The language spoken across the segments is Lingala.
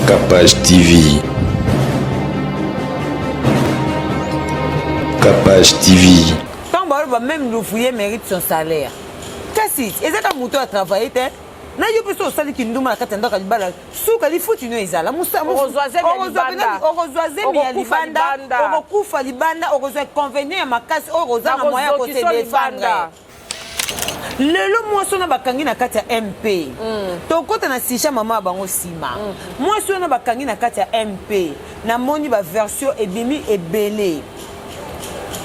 Capage TV. Capage TV. Ntango baloba même l'ouvrier mérite son salaire, kasi eza kaka moto atravaille te. Na yo mpe so osali kindumba na kati ya ndako ya libala, suka lifuti no ezala Okozwa zemi ya libanda. Okozwa zemi ya Okokufa libanda. Libanda. Okokufa libanda, okozwa inconvénient ya makasi oyo okozanga moyen ya kose Nakozokisa défendre. libanda. Lelo mwasi wana bakangi na kati ya MP, tokɔta na sisha mama ya bango nsima. Mwasi wana bakangi na kati ya MP, namoni baversion ebimi ebele.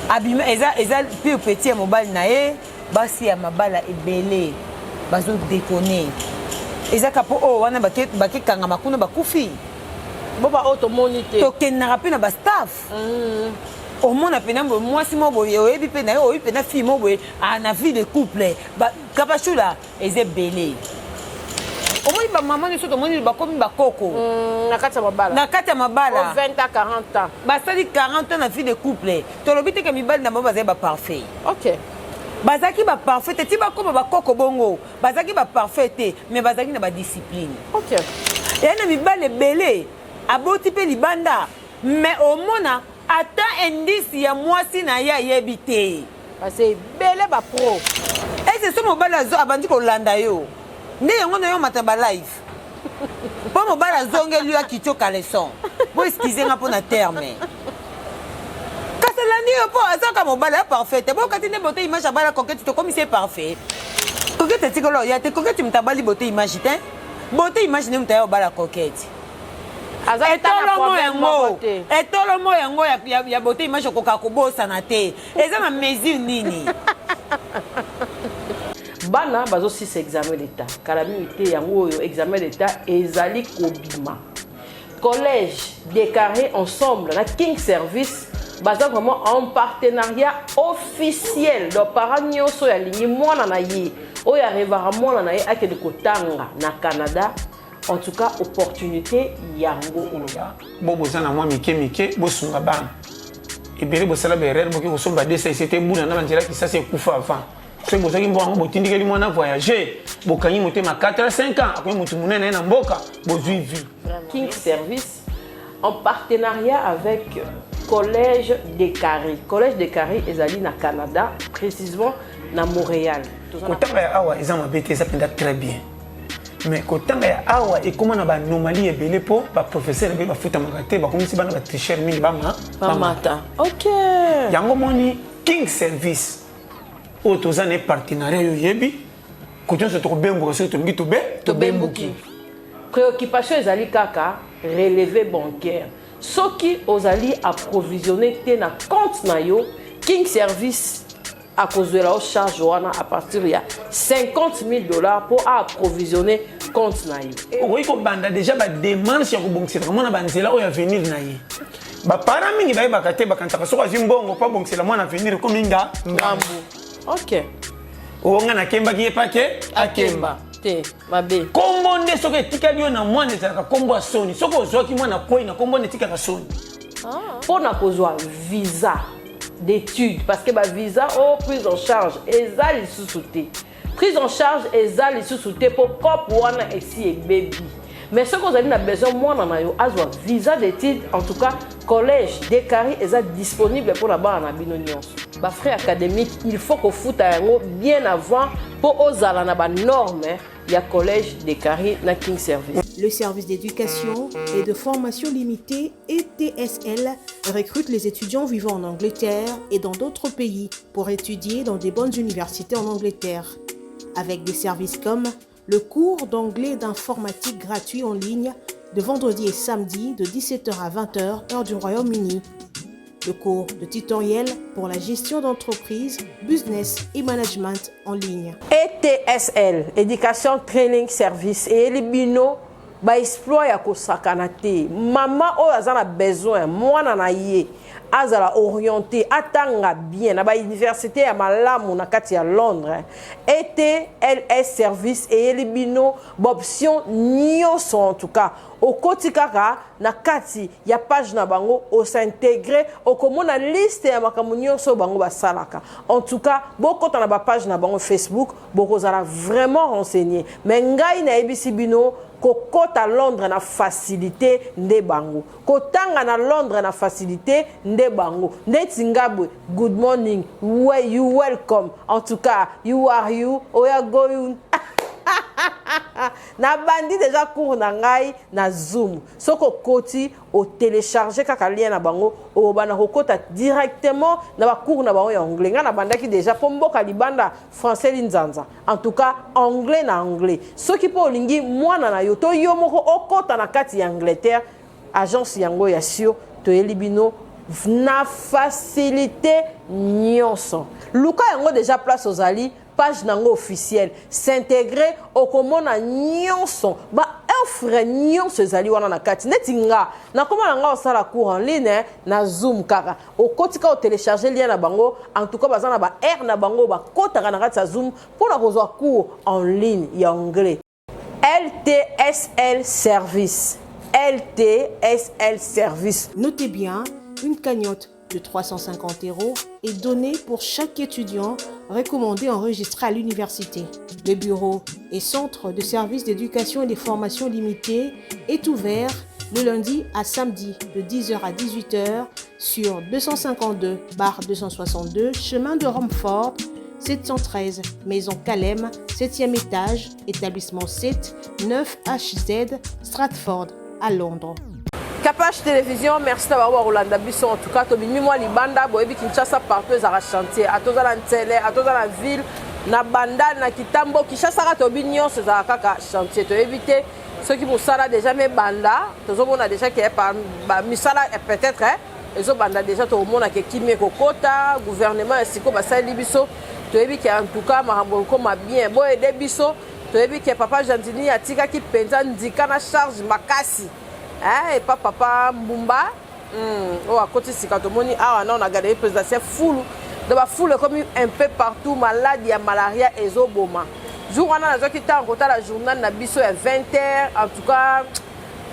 Abima eza pire petit ya mobali na ye. Basi ya mabala ebele bazodekone, eza ka mpo oyo wana bakekangama kuna, bakufi. Bo baoyo tomoni te. Tokendaka mpe na bastaff, omona mpena boye mwasi moko boye, oyebi mpe na ye, oyebi mpena fille moko boye na vie de couple. Kapashula eza ebele. Omoni bamama nyonso tomoni bakomi bakoko. Na kati ya mabala. Na kati ya mabala. O 20 à 40 ans. Basali 40 ans na vie de couple. Tolobi te ke mibali na bango bazali baparfait. Bazalaki baparfait te ti bakóma bakoko bongo. Bazalaki baparfait te, mais bazalaki na badiscipline. Eya na mibali ebele aboti mpe libanda, mais omona ata indice ya mwasi na ye ayebi te. Parce ebele bapro. Ese so mobali abandi kolanda yo nde yango na yo mata balive mpo mobali azongeli yo, akiti yo caleçon. Bo excuse nga mpo na terme, kasi alandi yo mpo azaka mobali ya parfait te. Bokati nde Beauté Image abala Coquette, tokomisi ye parfait. Coquette etikala oya te. Coquette moto abali Beauté Image te. Beauté Image nde moto aya obala Coquette. Aza ata na Etolomo problème moko yango te. Etolomo yango ya Beauté Image okoka kobosana te. Eza na mesure nini? Bana bazosisa examen d'état kala mingi te. Yango oyo examen d'état ezali kobima, Collège Décarré ensemble na King Service baza vraiment en partenariat officiel. Donc parent nyonso oyo alingi mwana na ye, oyo arêvaka mwana na ye akende kotanga na Canada, en tout cas opportunité yango oyo. Bo boza na mwa mike mike, bosunga bana ebele. Bosala baerreur, boki kosomba desa ese te, buna na banzela Kisasa ekufa avant. Soki bozwaki mbongo yango, botindikeli mwana voyage, bokangi motema 4 à 5 ans, akomi motu monene ye na mboka, bozwi vie. King Service en partenariat avec Collège Décarré. Collège Décarré ezali na Canada, précisément na Montréal. Kotanga ya awa eza mabe te, eza mpenza très bien, mais kotanga ya awa ekóma na baanomalie ebele mpo baprofesseur ebele bafutamaka te, bakomisi bana batricheur mingi, bama Bamata. Ok. Yango moni King Service oyo toza na ye partenariat, oyo oyebi kote nyonso tokobembuka soki tolingi tobe. Tobembuki. Préoccupation ezali kaka relevé bancaire. Soki ozali approvisionné te na compte na yo, King Service akozwela yo charge wana à partir ya 50 000 $ mpo aapprovisionner compte na yo. Okoki kobanda déjà badémarche ya kobongiselaka mwana banzela oyo avenir na ye. Baparent mingi bayebaka te, bakanisaka soki azwi mbongo mpo abongisela mwana avenir, ekomi nga ngambo. Oyo nga nakembaki ye pake akemba. Te, mabe. Kombo nde soki etikali yo na mwana, ezalaka kombo ya soni. Soki ozwaki mwana kwei na kombo wana, etikaka soni. Mpo na kozwa visa d'étude, parce que bavisa oyo prise en charge eza lisusu te, prise en charge eza lisusu te mpo cope wana esi ebebi. Mais soki ozali na besoin mwana na yo azwa visa d'étude, en tout cas Collège Décari eza disponible mpona bana na bino nyonso. Bafrais académique, il faut kofuta yango bien avant mpo ozala na banorme ya Collège Décari na King Service. Le service d'éducation et de formation limitée ETSL recrute les étudiants vivant en Angleterre et dans d'autres pays pour étudier dans des bonnes universités en Angleterre. Avec des services comme le cours d'anglais, d'informatique gratuit en ligne de vendredi et samedi de 17h à 20h, heure du Royaume-Uni. Le cours de tutoriel pour la gestion d'entreprise, business et management en ligne. ETSL, Education Training Service, eyeli bino baexploit ya kosakana te. Mama oyo aza na besoin mwana na ye azala orienté, atanga bien na bauniversité ya malamu na kati ya Londres, ETLS Service eyeli bino baoption nyonso. En tout cas okoti kaka na kati ya page na bango, os'intégrer, okomona liste ya makambo nyonso oyo bango basalaka. En tout cas bokɔta na bapage na bango Facebook, bokozala vraiment renseigné. Mais ngai nayebisi bino. Kokota Londres na facilite nde bango. Kotanga na Londres na facilite nde bango. Ndeti nga boye, good morning, we, you welcome, en tout cas, you are you, oya going. Nabandi dejà cours na ngai na Zoom. Soki okoti, o telecharger kaka lien na bango, okobanda kokota directement na ba cours na bango ya anglais. Ngai nabandaki dejà po mboka libanda français linzanza. En tout cas anglais na anglais. Soki pe olingi mwana na yo to yo moko okota na kati ya Angleterre, agence yango ya sur toyeli bino na facilite nyonso. Luka yango dejà place ozali, page na yango officielle s'integrer, okomona nyonso ba offre nyonso ezali wana na kati. Neti nga nakoma na nga osala cours en ligne na Zoom kaka. Okoti kaka o telecharger lien na bango, en tout cas baza na ba heures na bango bakotaka na kati ya Zoom pona kozwa cours en ligne ya anglais. LTSL Service, LTSL Service. Notez bien, une cagnotte de 350 euros est donnée pour chaque étudiant recommandé enregistré à l'université. Le bureau et centre de services d'éducation et de formation limitée est ouvert le lundi à samedi de 10h à 18h sur 252 bar 262 chemin de Romford 713 maison Calem 7e étage établissement 7 9 HZ Stratford à Londres. Kapash Télévision, merci na bango bakolanda biso. En tout cas, tobimi mwa libanda, boyebi Kinshasa partout ezalaka chantier. Ata oza na Nsele, ata oza na ville, na Bandal, na Kitambo, Kinshasa kaka toyebi nyonso ezalaka kaka chantier. Toyebi te soki mosala déjà mebanda, tozomona déjà ke ba misala peut-être hein, ezobanda déjà, tokomona ke kimia ekokota, gouvernement ya sikoyo basaleli biso, toyebi ke en tout cas makambo ekokoma bien. Boyede biso, toyebi ke papa Gentiny atikaki mpenza ndika na charge makasi. Eh, epa papa Mbumba oyo akoti sika, tomoni awa nao na galerie présidentielle fulu, donc bafulu ekomi un peu partout, maladi ya malaria ezoboma. Jour wana nazwaki ntango kotala journal na biso ya 20 heures. En tout cas,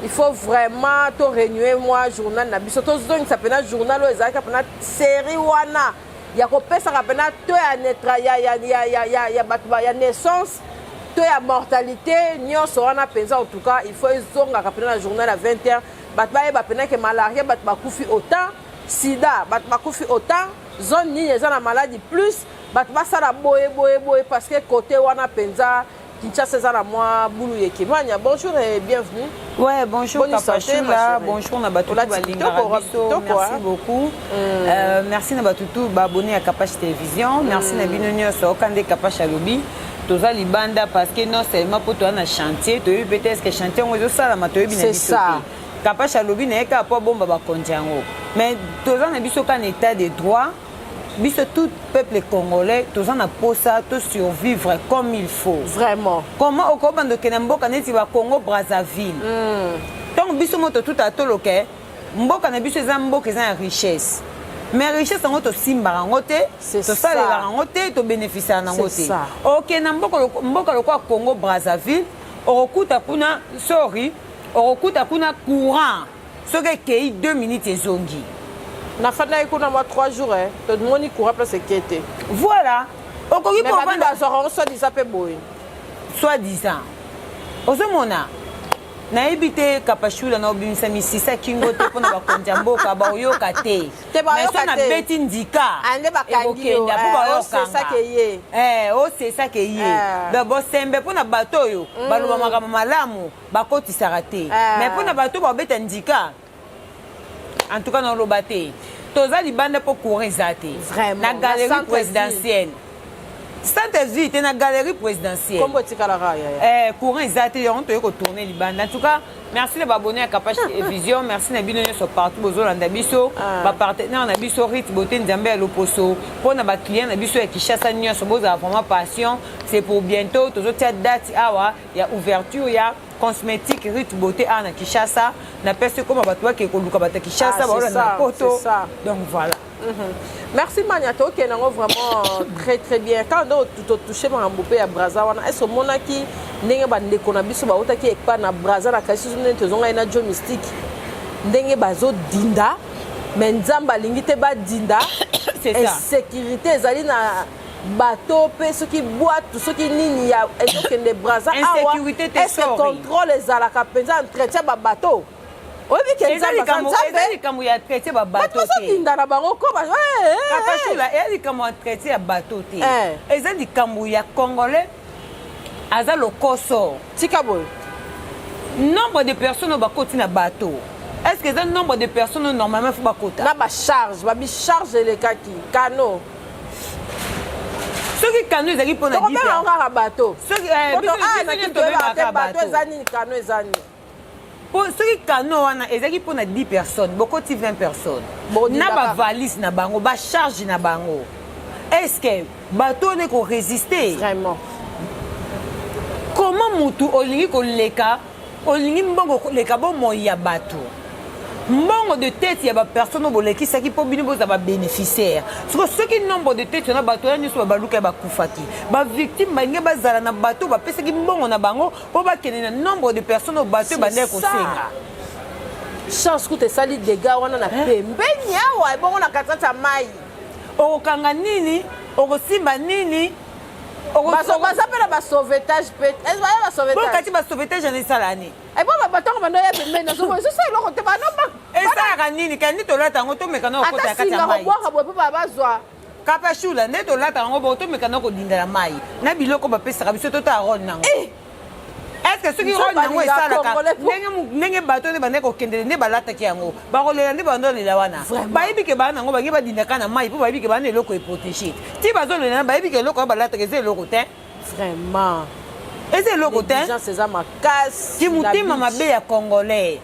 il faut vraiment to renouer mwa journal na biso, tozongisa mpena journal oyo ezalaki mpena série wana ya kopesaka mpena to ya netra ya, ya, ya, ya, ya, ya bato ya naissance to ya mortalité nyonso wana mpenza. En tout cas, il faut ezongaka mpena na journal ya 20 heures, bato bayeba mpena ke malaria bato bakufi autant, sida bato bakufi autant, zone nini eza na maladie plus, bato basala boye boye boye, parce que côté wana mpenza Kinshasa eza na mwa bulu yekemania. Bonjour et bienvenue. Ouais, bonjour. Bonne santé, ma chérie. Bonjour na bato balingaka biso. Merci beaucoup. Merci na bato tout baabonné ya Kapash Télévision. Merci na bino nyonso. Okande Kapash alobi toza libanda parce que non seulement mpo toza na chantier, toyebi peut-être que chantier yango ezosalama, toyebi na biso te. Kapash alobi na ye kaka mpo abomba bakonzi yango, mais toza na biso kaka na état de droit. Biso tout peuple congolais toza na posa to survivre comme il faut. Vraiment. Comment okobanda okende mboka neti bacongo Brazzaville, ntango biso mo totuta toloke mboka na biso eza mboka eza na richesse, mais richesse yango tosimbaka yango te, tosalelaka yango te, tobénéficiaka nango te. Okende mboka lokola Congo Brazzaville, okokuta kuna, sorry, okokuta kuna courant soki ekei 2 minutes ezongi. Nafandaki kuna mwa 3 jours, tomoni courant place eke te. Voilà, okoki kovanda bazwaka yango soi-disant mpe boye. Soi-disant ozomona, nayebi te. Kapashula na obimisa misisa kingo te mpona bakonzi ya mboka baoyoka te. Mais so nabeti ndika ekokenda mpo bayokanga osesaka ye. Donc bosembe mpona bato oyo baloba makambo malamu bakotisaka te, mais mpona bato babeta ndika, en tout cas naoloba te. Toza libanda mpo courant eza te na galerie présidentielle, centre ville te, na galerie présidentielle. Kombo etikalaka. Eh, courant eza te, yango toye kotourne libanda. En tout cas, merci na baabonné ya Kapash Vision, merci na bino nyonso partout bozolanda biso, bapartenaire na biso Rit Bote, Nzambe ya loposo, mpona baclient na biso ya Kinshasa nyonso, bozala vraiment patient, c'est pour bientôt. Tozotia date awa ya ouverture ya cosmétique Rit Beauté awa na Kinshasa. Napesi ekoma bato bake koluka bato ya Kinshasa baolanda na poto. Donc voilà. Merci Mania, tokende yango vraiment très très bien. Quand ndo totouche makambo mpe ya Braza wana, est ce omonaki ndenge bandeko na biso bautaki epa na Braza na kasi ndenge tozongai na Jo Mystique, ndenge bazodinda, mais Nzambe alingi te badinda? Insécurité ezali na Bateau pe soki bwatu soki nini ya ezokende Brazza awa Insécurité te est ce que sorry. contrôle ezalaka penza entretien ba bateau oyebi ke Eza nzambe aza likambo eza nzambe likambo ya entretien ba bato bateau te. bazodinda na bango ko ba eh, eh, eh. Kapashula eza likambo ya entretien ya bateau te. Eh. Eza likambo ya congolais aza lokoso. Tika boye. Nombre de personnes oyo bakoti na bateau est ce que eza nombre de personnes oyo normalement faut bakota? Na ba charge ba bi charge elekaki kano. Soki kano ezalaki mpo na Tokobenga yango kaka bateau. Soki eh, Poto biso ah biso na nyonso kin toyebaka te tobengaka bateau bateau. eza nini kano eza nini. Po soki kano wana ezalaki mpo na 10 personnes bokoti 20 personnes Bokodinda na ba kaka. valise na bango ba charge na bango est ce que bateau wana eko résister? Vraiment. Comment mutu olingi koleka olingi mbongo koleka bomoi ya bato mbongo de tete ya bapersone oyo bolekisaki mpo bino bozala babénéficiaire siko soki nombre de tete wana bato wana nyonso babaluka ya bakufaki bavictime balingi bazala na bato bapesaki mbongo na bango mpo bakende na nombre de personnes oyo bato ebandaki kosenga chance kuta esali dégâts wana na pembeni awa ebongo na katikati ya mai okokanga nini okosimba nini baza mpe na basauvetage mpe baya basauvetage bokati basauvetage yana esala nini ebongo batongo bando ya pembeni nazomona ezosala eloko te bano esalaka nini kandi tolata yango tomeka na kokota ata kati ya singa mai kobwaka boye mpo bazwa kapashula nde tolata yango bongo tomeka na kodinda na mai na biloko bapesaka biso totala role nango est ce que soki role nango esalaka ndenge bato nde bandaki kokendele nde balataki yango bakolela nde bando lela wana bayebi ke baa nango bange badindaka na mai mpo bayebi ke baa na eloko eprotege ti bazolela na bayebi ke eloko wana balataka eza eloko te vraiment eza eloko te eza makasi kimotema mabe ya congolais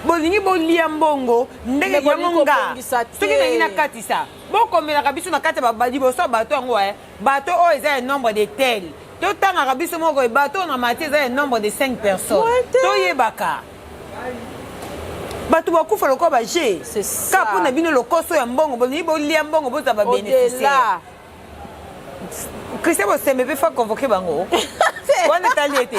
bolingi bolia mbongo ndenge yango nga soki nangi nakatisa bokomelaka biso na kati ya liboso ya bato yango eh. bato oyo eza ya nombre de tel totangaka biso moko bato oyo na mati eza ya nombre de 5 personnes toyebaka bato bakufa lokola baje kaka mpo na bino lokoso ya mbongo bolingi bolia mbongo bozala babénéficiaire Christian Bosembe mpe fa convoquer bango wana etali ete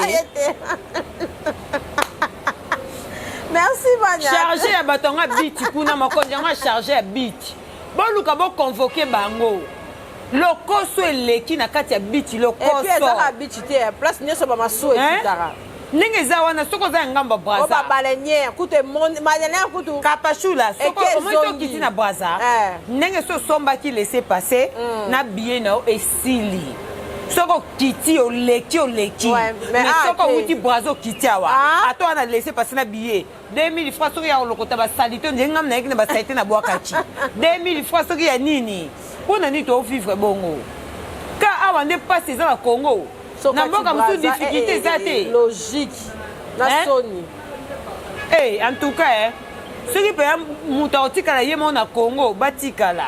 merci Vanya charge ya bato yango ya biti kuna mokonzi yango ya charge ya biti boluka boconvoke bango lokoso eleki na kati ya biti lokoso ezaka biti te place nyonso bamasuwa ekitaka ndenge eza wana soki oza ya ngambo ya braza babaleinière kutu baleinière kutu kapashula soki omoni okiti na braza eh. ndenge so osombaki laisser passer mm. na billet na yo esili soki okiti oleki oleki mais ah, soki owuti braza okiti awa ah. ata wana laisser passer na billet 2000 francs soki ya kolokota basalite ndenge ngam nayaki na basalite na bwakaki 2000 francs soki ya nini mpo na nini tovivre bongo ka awa nde mpasi eza na congo na mboka mosusu difficulté eh, eza te eh, logique na soni eh, en tout cas eh, soki mpenza moto akotikala ye moko na congo batikala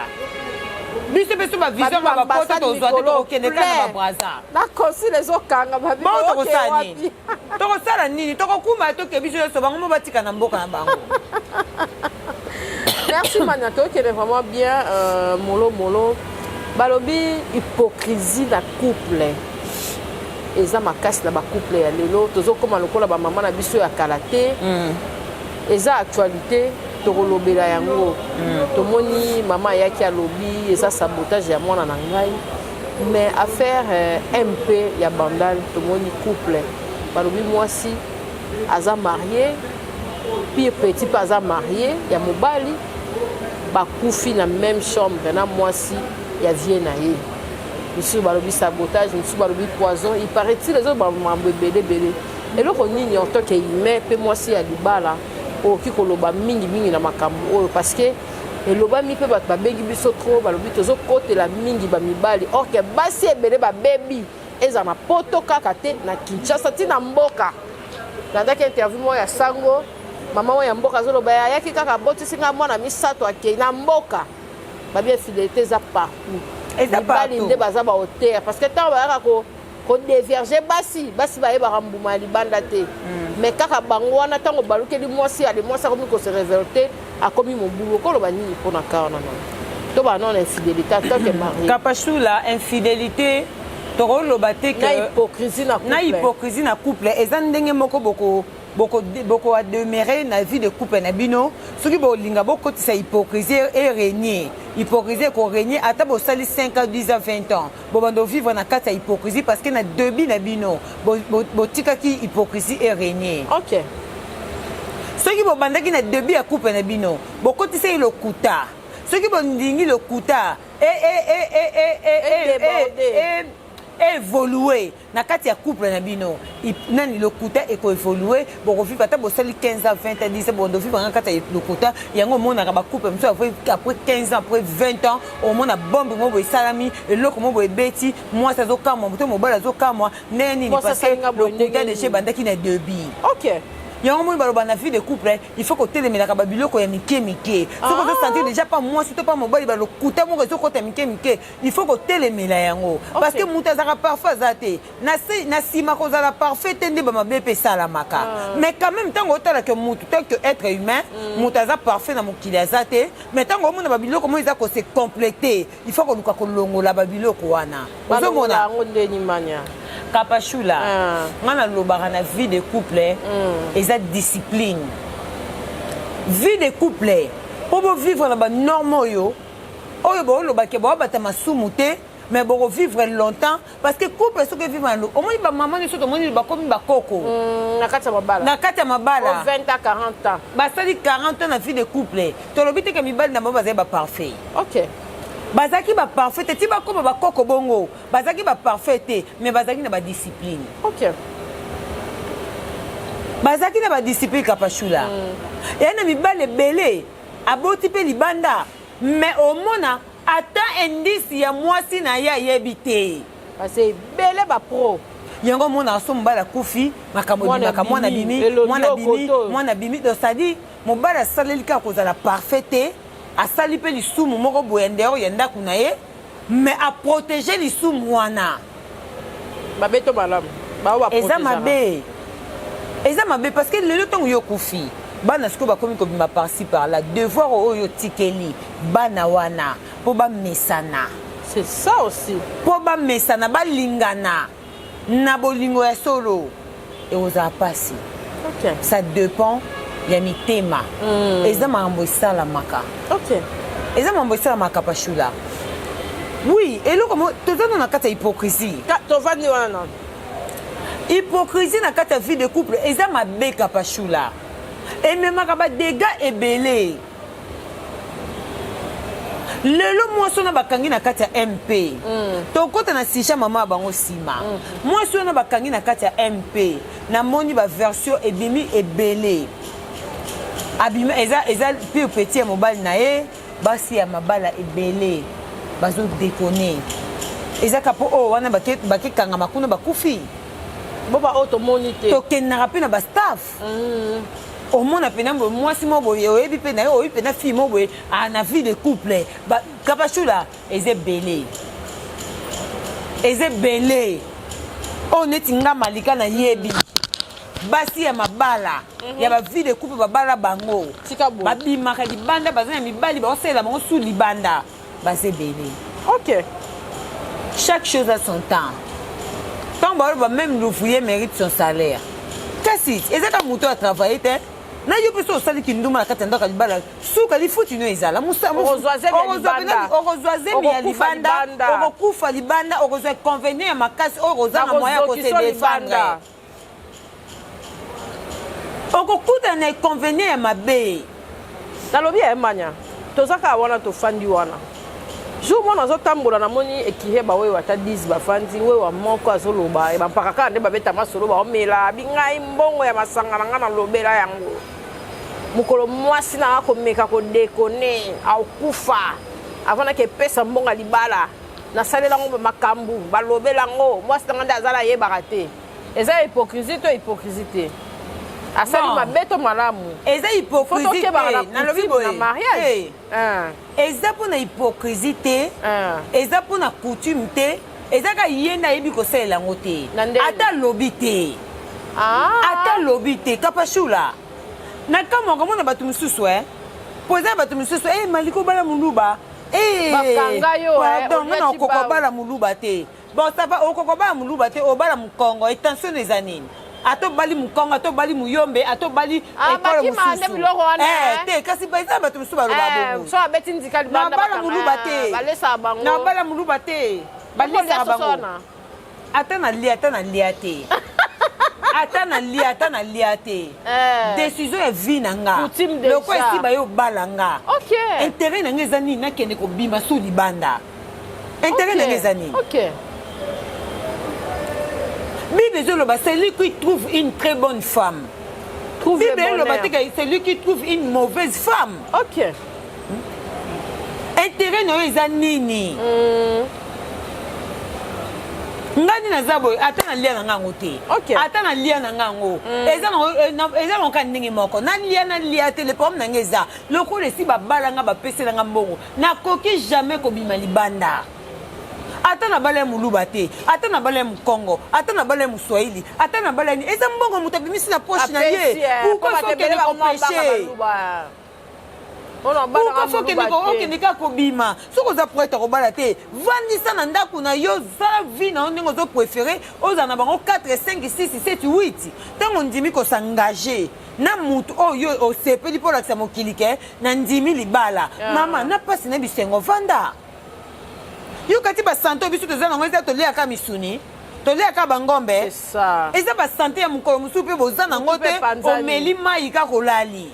biso mpe so bavision ma bapoto tozwa te tokokende kaka na babraza na consul ezokanga bongo tokosala nini tokosala nini tokokuma toke biso nyonso bango mo batika na mboka na bango merci mania tokende vraiment bien euh, molo molo balobi hypocrisie na couple eza makasi na bacouple ya lelo tozokóma lokola bamama na biso ya kala te mm. eza actualité tokolobela yango mm. tomoni mama ayaki alobi eza sabotage ya mwana na ngai mais affaire euh, mp ya bandal tomoni couple balobi mwasi aza marie pire petit mpe aza marie ya mobali bakufi na même chambre na mwasi ya vie na ye misusu balobi sabotage misusu balobi poison il paraît-il ezoloba mambo ebele ebele eloko nini en tant que humain mpe mwasi ya libala okoki koloba mingi mingi na makambo oyo parce que elobami mpe bato babengi biso trop balobi tozokotela mingi bamibali or ke basi ebele babebi eza na poto kaka te na kinshasa ti na mboka landaki interview moko ya sango mama oyo ya mboka azoloba ayaki kaka abotisi ngai mwana misato akei na mboka babi infidélité eza partout mibali nde baza bahauteur parce que ntango bayaka ko kodevierge basi basi bayebaka mbuma ya libanda te mm. mais kaka bango wana ntango balukeli mwasi ale mwasi akomi kose révolte akomi mobulu okoloba nini mpo na ka wana nano to bana na infidélité en tant que marié kapashula infidélité tokoloba te na hypocrisie na couple na hypocrisie na couple eza ndenge moko boko Boko demeurer na vie de couple na bino. Soki bolinga bokotisa hypocrisie e régner, hypocrisie eko régner ata bosali 5 ans, 10 ans, 20 ans, bobanda ovivre na kati ya hypocrisie parce que na début na bino botikaki hypocrisie e régner. Soki bobandaki na début ya couple na bino, bokotisaki lokuta, soki bondingi lokuta e évolue na kati ya couple na bino, nani, lokuta ekoévolue. Bokovivre ata bosali 15 ans, 20 ans, 10 ans, bondovivre na kati ya lokuta yango. Omonaka bacouple mosusu, après 15 ans, après 20 ans, omona bombe moko boye esalami, eloko moko boye ebeti, mwasi azokamwa to mobali azokamwa ndenge nini, parce que lokuta déjà ebandaki na début. Yango moni baloba na vie de couple, il faut kotelemelaka babiloko ya mike mike. Soki ozosentir déjà pa mwasi to pa mobali balokuta moko ezokota mike mike, il faut kotelemela yango, parce que moto azalaka parfait aza te. Na nsima kozala parfait te nde bamabe mpe esalamaka. Mais quand même, ntango otalaka motu tant que être humain, moto aza parfait na mokili aza te. Mais ntango omona babiloko moko eza kose compléter, il faut koluka kolongola babiloko wana. Ozomona yango ndeni mania? Kapashula, nga nalobaka na vie de couple eza discipline. Vie de couple, mpo bovivre na banorme oyo boolobake boabata masumu te, mais bokovivre longtemps, parce que couple soki evivre na, omoni bamama nyonso tomoni bakomi bakoko Na kati ya mabala. Na kati ya mabala. 20 à 40 ans. Basali 40 ans na vie de couple. Tolobi te ke mibali na bango bazali baparfait. Bazalaki baparfait te ti bakóma bakoko bongo. Bazalaki baparfait te, mais bazalaki na badiscipline. Bazalaki na badiscipline. Kapashula, eya na mibali ebele aboti mpe libanda, mais omona ata indice ya mwasi na ye ayebi te. Parce ebele bapro. Yango omonaka so mobali akufi, makambo ebimaka, mwana bimi, mwana bimi, mwana bimi. Donc c'est-à-dire mobali asaleli kaka kozala parfait te, asali mpe lisumu moko boye ndeo ya ndako na ye, mais aprotéger lisumu wana. Mabe to malamu? Eza mabe, eza mabe, parce que lelo ntango yo okufi, bana sikoyo bakomi kobima par-ci par-là. Devoir oyo otikeli bana wana mpo bamesana. C'est ça aussi. Mpo bamesana, balingana na bolingo ya solo, ekozala mpasi. Ça dépend ya mitema. Eza makambo esalamaka. Eza makambo esalamaka, Pashula. Oui, eloko toza no na kati ya hypocrisie. Tovandi wana nano. Hypocrisie na kati ya vie de couple eza mabe, Kapashula. Ememaka badégâts ebele. Lelo mwasi wana bakangi na kati ya mp, tokɔta na sujet mama ya bango nsima. Mwasi wana bakangi na kati ya mp, namoni baversion ebimi ebele. Abimi eza pire petit ya mobali na ye. Basi ya mabala ebele bazodéconner. Eza ka mpo oyo wana bakekangama kuna, bakufi. Bo baoyo tomoni te. Tokendaka mpe na bastaff, omona mpena boye mwasi moko boye, oyebi mpe na ye, oyebi mpena fille moko boye na vie de couple. Kapashula, eza ebele, eza ebele. Oyo neti nga Malika nayebi basi ya mabala ya bavie de couple, babala bango, babimaka libanda, baza na mibali, baosalela bango su libanda, baza ebele. Chaque chose a son temps. Ntango baloba même l'ouvrier mérite son salaire, kasi eza kaka moto atravaille te. Na yo mpe so osali kindumba na kati ya ndako ya libala, suka lifuti no ezala. Okozwa zemi ya libanda, okokufa libanda, okozwa inconvénient ya makasi oyo kozanga moyen ya kose défendre. Okokutana na inconvénient ya mabe. Nalobi ya emanya, toza kaka wana, tofandi wana. Jour mwana azotambola, namoni ekirie bawewa ata 10 bafandi, wewa moko azoloba bampaka kaka nde babeta masolo, baomela bingai mbongo ya masanga na ngai. Nalobela yango mokolo mwasi na nga komeka kodéconner, akokufa avant nake epesa mbongo ya libala. Nasalela yango makambo, balobela yango mwasi na nga nde azala ayebaka te. Eza hypocrisie to hypocrisie te? Asali mabe to malamu? Eza hypocrisie te. Nalobi boye, na mariage. Eza mpona hypocrisie te, eza mpona coutume te, eza kaka ye nde ayebi kosalela yango te. Ata alobi te, ata alobi te. Kapashula, na kamwaka komona bato mosusu, mpo eza bato mosusu e Malika obala moluba. Pardon, nga na okoka obala moluba te. Bon, ça va, okoka obala moluba te, obala mokongo, intention eza nini? Ata obali mokongo, ata obali moyombe, ata obali Ah, ekolo bakima nde mosusu. biloko wana, Eh, eh. te kasi eza bato mosusu baloba Eh, bongo. so abeti nzika libanda Nabala bakanga, moluba eh, te. balesaka bango. Nabala moluba te. Balesaka Okolia soso bango. wana? Ata nalia, ata nalia te. Ata nalia, ata nalia te. Eh. Décision ya vie na nga. Coutume déjà. Lokola esi baye obala nga. Ok. Intérêt na nga eza nini nakende kobima su libanda? Intérêt Ok. na nga eza nini? Ok. Bible ezoloba celui qui trouve une très bonne femme. Trouve Bible le eloba bonheur. te que celui qui trouve une mauvaise femme. Ok. Intérêt na yo eza nini? Nga nde naza boye, ata nalia na nga yango te. Ok. Ata nalia na nga yango. Eza na, eza na kaka ndenge moko. Nalia, nalia te, le problème na nga eza lokola esi babala nga, bapesela nga mbongo. Nakoki jamais kobima libanda. Ata na bala ya moluba te, ata na bala ya mokongo, ata na bala ya moswahili, ata na bala ya nini. Eza mbongo moto abimisi na poche na ye. Apesi, eh, Pourquoi po faut bato okende ebele bakoma kopêcher? banga baluba. Mpona bana Pourquoi faut moluba okende te. okende kaka kobima? Soki oza prête kobala te, vandisa na ndako na yo, sala vie na yo ndenge ozo préférer, ozala na bango 4, 5, 6, 7, 8. Ntango ondimi kos'engager na mutu oyo osepeli mpo olakisa mokili ke na ndimi libala. Mama, na pasi na bisengo, vanda. Yo kati basanté oyo biso toza nango eza toliaka misuni, toliaka bangombe. C'est ça. Eza basanté ya mokolo mosusu mpe boza nango Motu mpe te, panzani. omeli mai kaka olali.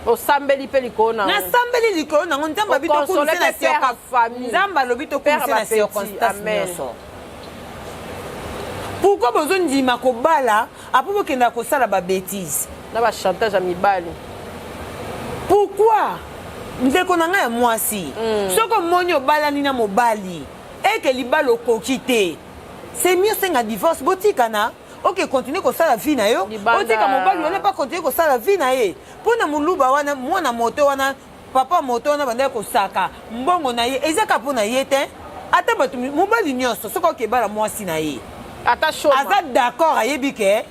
Osambeli mpe likolo na yango. Nasambeli likolo nango. Nzambe abi Okonsole tokumisa na mpe père ya famille. Nzambe alobi tokumisa Père ya na bapeti. circonstance Amen. nyonso. Pourquoi bozondima kobala apo bokendaka kosala babêtises? Na bachantage ya mibali. Pourquoi? Ndeko na ngai ya mwasi, soki omoni obalani na mobali eke libala okoki te, c'est mieux senga divorce, botikana, oke continue kosala vie na yo. Libanda. Otika mobali wana mpa continue kosala vie na ye. Mpo na moluba wana, mwana moto wana, papa moto wana bandaki kosaka mbongo na ye, eza kaka mpo na ye te. Ata bato mobali nyonso, soki okebala mwasi na ye, ata shoma, aza d'accord, ayebi ke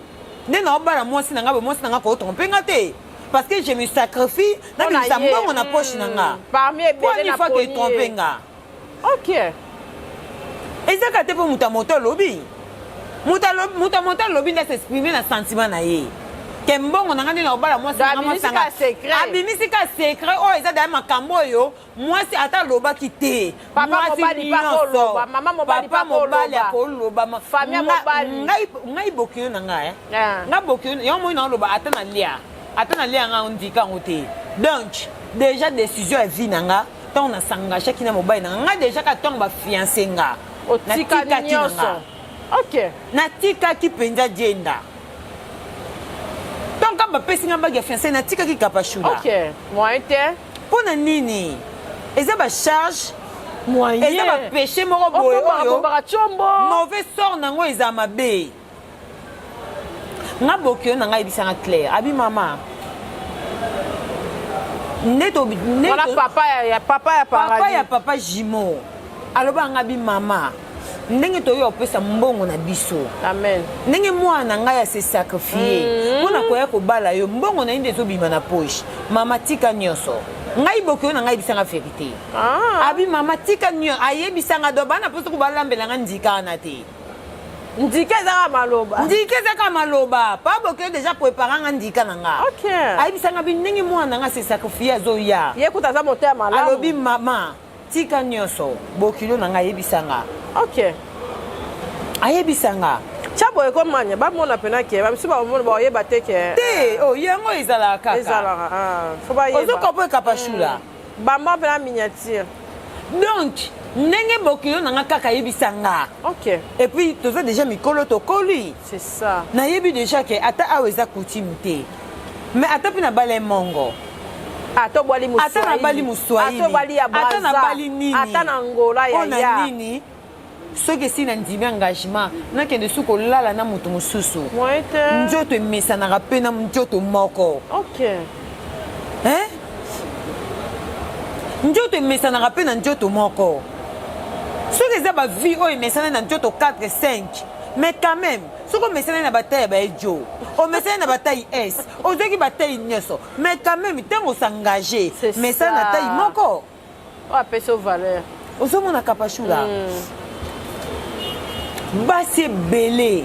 nde na obala mwasi na nga boye, mwasi na nga kotromper nga te, parce que je me sacrifie, nabimisa ye. mbongo na poche na nga. Parmi po ebele ani na fa poni ke trompe ye. nga. Ok. Eza kaka te mpo moto ya moto alobi, moto ya moto alobi nde as'exprime na sentiment na ye ke mbongo na nga nde na obala mwasi na nga. Abimisi Mwasi na nga ka secret. Abimisi ka secret oyo eza daya makambo oyo mwasi ata alobaki te. Papa Mwasi mobali pa nyonso. koloba, mama mobali papa pa mobali koloba. akoloba Famille ya mobali. Ngai bokilo na ngai, eh. Ah. Nga bokilo yango moi naoloba, ata nalia, ata nalia nga ndika yango te. Donc déjà décision ya vie na nga, ntango nas'engageaki na mobali na nga, nga déjà ka ntango bafiancé nga, otikani natikaki na nyonso. nga. Ok. Natikaki mpenza dienda. Ntango ka bapesi nga bague ya fiancé, natikaki kapashula. Ok, moyen te. Mpo na nini? Eza bacharge, Moyen. eza bapéché moko boye oyo Obombaka tshombo. Mauvais sort nango eza mabe. Nga bokio na ngai yebisanga clair, abi mama nde wana papa ya papa ya papa paradis. Ya papa Jimo aloba nga bi mama, ndenge toyo opesa mbongo na biso, amen, ndenge mwana na ngai ase sacrifié mpo na koya kobala yo, mbongo na ye nde ezobima na poche. Mama, tika nyonso. Ngai bokio na ngai yebisanga vérité. Ah. Abi mama, tika nyonso. Ayebisanga do bana mposo kobalambela nga ndika wana te. Ndika ezaka maloba. Ndika ezaka maloba. Pa bokio déjà prépara nga ndika na nga. Ayebisanga bi ndenge mwana na nga se sacrifié, azoya. Ye kuta aza motema malamu. Alobi mama, tika nyonso. Bokilo na ngai ayebisanga. Ayebisanga. Tia boye komanya bamona mpena ke bamisu bamona baoyeba te ke Te, oh, yango ezalaka kaka. Ezalaka, ah, fo bayeba. Ozokopo ekapashula. Bamba mpena miniature. Donc ndenge bokilo na nga kaka ayebisa nga. Et puis toza déjà mikolo, tokoli. C'est ça. Nayebi déjà ke ata awa eza coutume te, mais ata mpe nabala ye mongo, ata obwali ata nabali moswahili, ata obwali ya ata Brazza, nabali nini, ata na Ngola ya mpo na ya nini soki esi nandimi engagement, nakende su kolala na moto mosusu? Moyen te. Nzoto emesanaka mpe na nzoto moko. Hein? Nzoto emesanaka mpe na nzoto moko. Soki eza bavie oyo emesana na nzoto 4, 5, mais quand même soki omesani na bataille ya baejo, omesani na bataille s, ozwaki bataille nyonso, mais quand même ntango os'engage, C'est mesana na ça. taille moko. Oyo apesi yo valeur. Ozomona kapashula, basi ebele.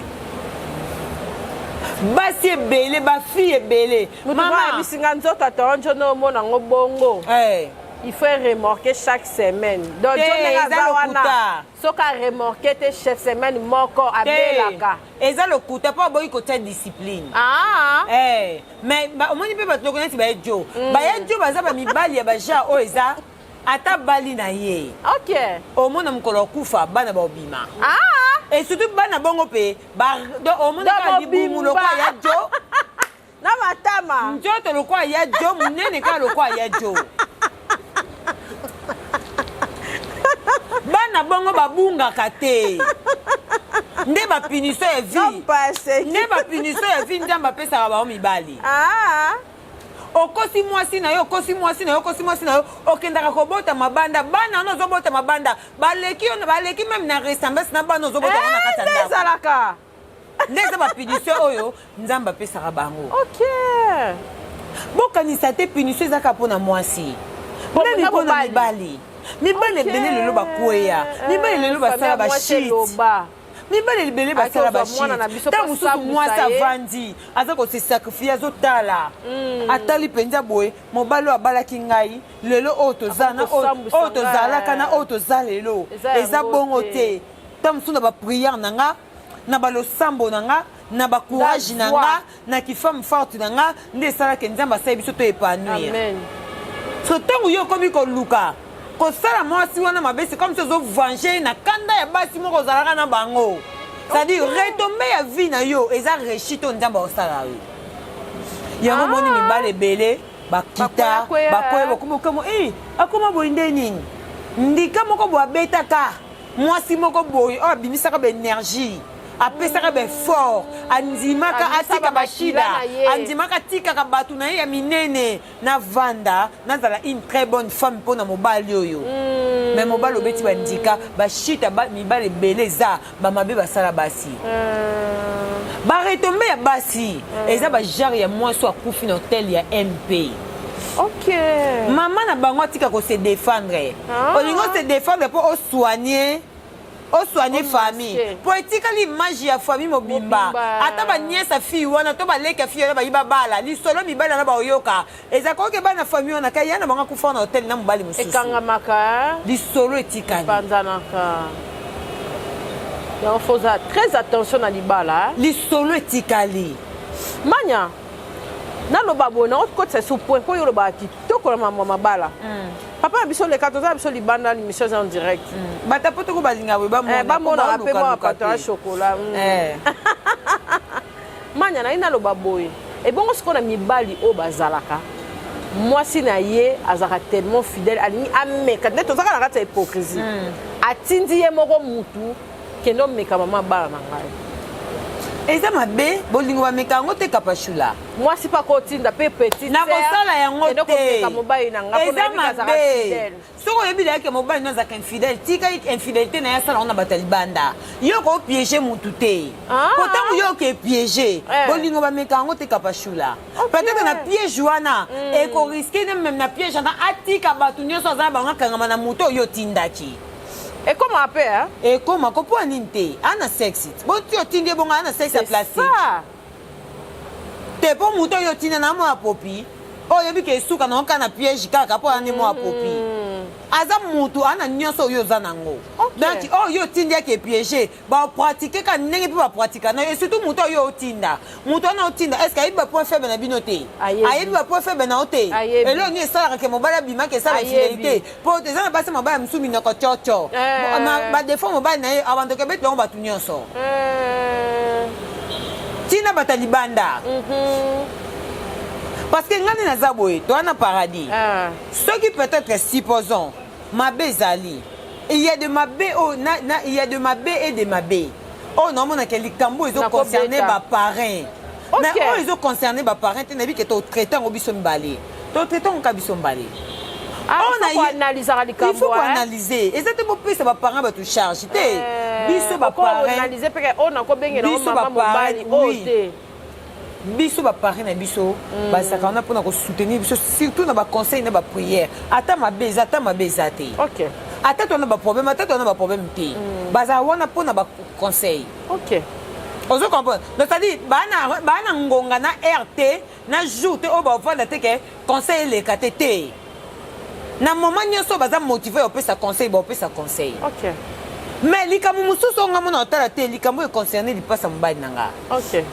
Basi ebele, bafille ebele. Mama ayebisi nga nzoto ata njono omona yango bongo. Eh. Il faut remorquer chaque semaine. Donc Te, njo ndenge eza aza wana lokuta. soki aremorke te chaque semaine moko abelaka. Eza lokuta mpo aboyi kotia discipline. Ah. Eh, mais omoni mpe bato loko neti baye jo. Baye jo baza ba mibali ya ba genre oyo eza ata bali na ye. Ok. Omona mokolo akufa bana baobima. Ah. Et surtout bana bongo mpe donc omona Donc, kaka libumu mobimba. lokola ya jo. Na matama. Nzoto lokola ya jo, monene kaka lokola ya jo. Bana bongo babungaka te. Nde ba punition ya vie. Non, pas assez. Nde ba punition ya vie Nzambe apesaka bango mibali. Ah. Okosi mwasi na yo, okosi mwasi na yo, okosi mwasi na yo, okendaka kobota mabanda, bana wana ozobota mabanda, baleki yo, baleki meme na ressemblance na bana ozobota bango na kati ya Eh, nde ndako. ezalaka. Nde eza ba punition oyo Nzambe apesaka bango. Ok. Bokanisa te punition ezaka mpona mwasi. Bon, Meme na mpona mobali. mibali. Mibali Ok. ebele lelo bakweya. Mibali lelo basala Famille ba ya mwasi shit. eloba. Mibali ebele basala ba Ake ozwa mwana na shit. biso Ntango po mosusu asambwisa mwasi ye. avandi, aza ko se sacrifier, azotala. Atali mpenza boye, mobali oyo abalaki ngai, lelo oyo toza na oyo, Akosambwisa oyo tozalaka na ngai. oyo toza lelo. Eza Eza yango bongo te. te. Ntango mosusu na ba prière na nga, na ba losambo na nga, na ba courage na nga, na ki femme forte na nga, nde esalaka Nzambe asali biso to épanouir. Amen. So ntango yo okomi koluka kosala mwasi wana mabe, c'est comme si ozo venger na kanda ya basi moko ozalaka na bango. C'est-à-dire retombée ya vie na yo eza réussite oyo Nzambe akosala yo. Yango moni mibali ebele bakita, Bakwea, bakwea, bakoma okoma, eh, akoma boye nde nini? Ndika moko boye abetaka mwasi moko boye oyo abimisaka ba énergie, apesaka ba effort, andimaka Abimisa atika ba ba shida, makila na ye. andimaka atikaka bato na ye ya minene, navanda, nazala une très bonne femme mpona mobali oyo. Mais mobali obeti bandika, ba shita, ba mibali ebele eza ba mabe basala basi. Ba retombée ya basi eza ba genre ya mwasi oyo akufi na hôtel ya MP. Ok. Mama na bango atika ko se défendre. Ah. Olingo se défendre po o soigner, o soigner O famille. masquer. Po etikali image ya famille mobimba. Mobimba. Ata ba nièce ya fille wana to ba leki ya fille wana bayi babala, lisolo mibali wana baoyoka. Eza koke bana famille wana kaya na bango akufa na hôtel na mobali mosusu. Ekangamaka, hein? Lisolo etikali. Panzanaka. Donc faut faire très attention na libala, hein? Lisolo etikali. Manya, naloba boye, nakokotisa sur point po yo olobaka kitoko na mambo ya mabala. Papa na biso leka, toza na biso libanda, l'émission eza en direct. Bata po toko balinga boye, bamona, Eh, bamonaka po pe mwa baluka bato ya te. chocolat. Eh. Manya, naye naloba boye. Ebongo sikoyo na mibali oyo bazalaka, mwasi na ye azalaka tellement fidèle, alingi ameka, nde tozalaka na kati ya hypocrisie. Atindi ye moko mutu, kende omeka mama bana na ngai. Eza mabe, bolingo bameka yango te kapashula. Mwasi pa kotinda pe petite Na sœur, kosala yango kende te. komeka mobali na ngai, mpona Eza yebi ke azalaka mabe. fidèle. Soki oyebi na ye ke mobali no azalaka infidèle, tika ye infidélité na ye asala yango na bato ya libanda. Yo ko piéger mutu te. Ah. Po ntango yo oke piéger, Eh. bolingo bameka yango te kapashula. Ok. Peut-être na piège wana, eko risquer ne même na piège wana atika bato nyonso aza na bango akangama na moto oyo otindaki. Ekoma pe, hein? Ekoma ko po nini te? Ana sexe. Boti otindi ye bongo ana sexe ya C'est plastique. ça. Te po moto oyo otinda na mwa popi, oyo oyebi ke esuka na oka na piège kaka po ane mwa popi. Aza mutu ana nyonso oyo oza nango. Ok. Donc oyo otindi ake piéger, ba pratiquer ka ndenge pe ba pratiquer na yo. Et surtout moto oyo otinda. Moto wana otinda, est-ce que ayebi ba point faible na bino te? Ayebi. Ayebi ba point faible na yo te? Ayebi. Eloko nini esalaka ke mobali abima ke esala Ayebi. infidélité? Po eza na basi mobali mosusu minoko tchotcho. Eh. Na ba défaut mobali na ye, abandoki abeti bango bato nyonso. Eh. Tina bato ya libanda. Parce que ngani naza boye, toza na paradis. Eh. Soki peut-être supposons mabe ezali, il y a de mabe oyo na, na, il y a de mabe et de mabe. Oyo naomonaka likambo ezo Nakobeta. concerner ba parrain. Ok. Mais oyo ezo concerner ba parrain te, nayebi ke to traiter yango biso mibale. To traiter yango kaka biso mibale. Ah, Oyo il na faut ye- koanalysaka likambo, Il faut hein. koanalyser. Eza te bopesa ba parrain bato charge te. Eh, Biso ba oko parrain. analyser pe ke oyo nakobengela Biso mama ba parrain, mobali, oyo oui. te. Biso ba parrain na biso, bazalaka wana mpona kosoutenir biso, surtout na ba conseil na ba prière. Ata mabe eza, ata mabe eza te. Ok. Ata toza na ba problème, ata toza na ba problème te. Bazalaka wana mpona ba conseil. Ok. Ozo comprendre? Donc c'est-à-dire bana bana ngonga na heure te na jour te oyo bavanda te ke conseil eleka te te. Na moment nyonso baza motive ya kopesa conseil baopesa conseil. Okay. Mais likambo mosusu oyo nga mona otala te likambo oyo econcerne lipasa mobali na nga. Okay.